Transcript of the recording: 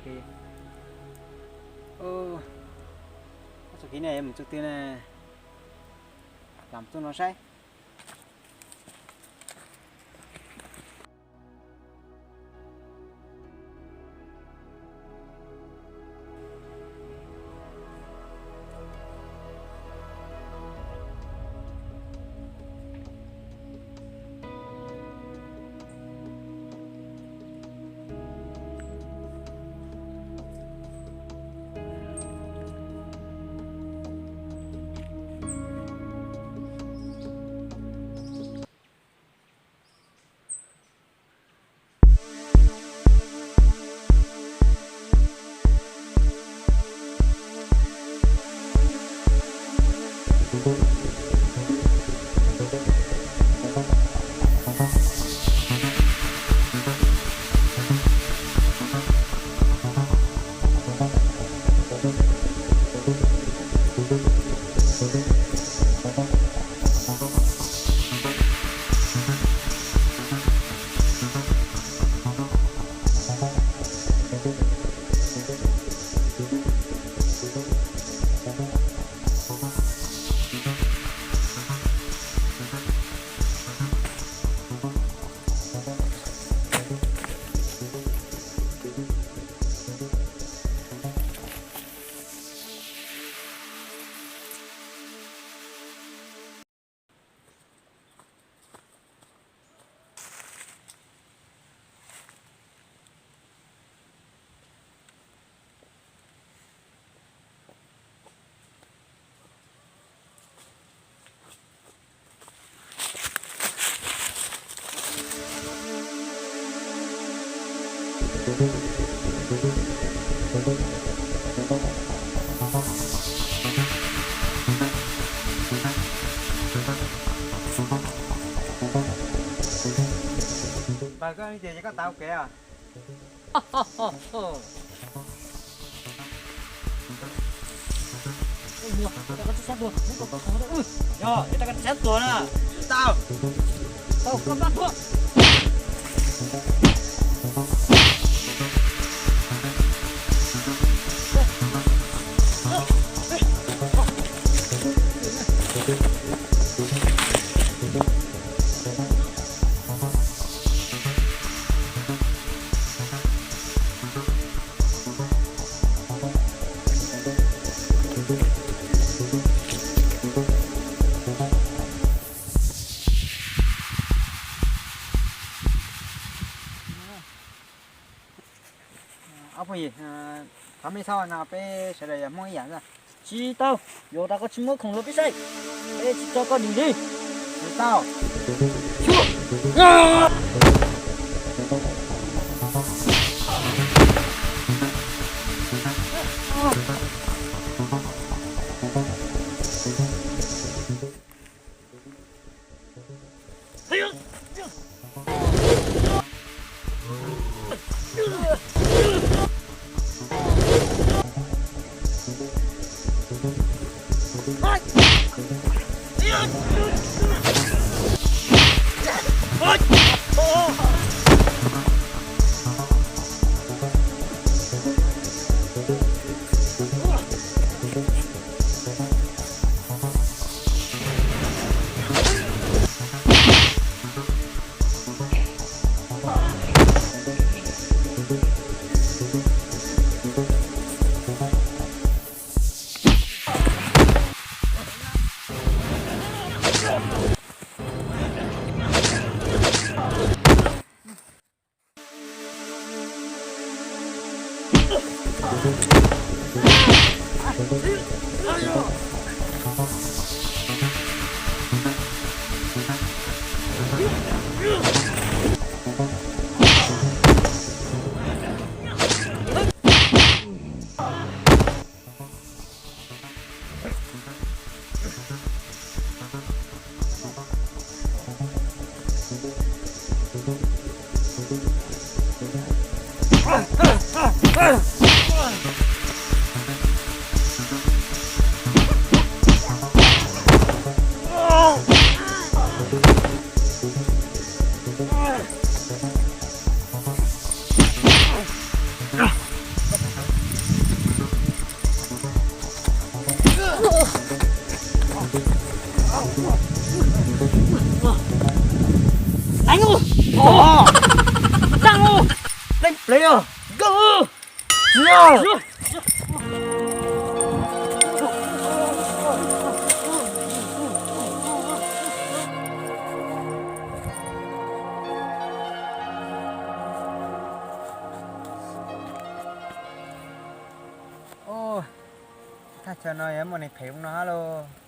Ub, txoj kev no yuav mus txog twg ne? Lam txog no saib. Npawg, koj li ces koj tav kev os. Yog, yog tau koj txhob tuag na. Tau, tau, koj pab tuag. Ob phooj ywg, thov mej txhob no, peb sawv daws yog Hmoob ib yam xwb. Tsis tau, yuav tas koj tsis muab khoom rau peb saib, peb tsis tso koj dim li. Tsis tau. Leej plaub nkawd. Thaj chaw no yuav muaj neeg phem zoo no hab lauj.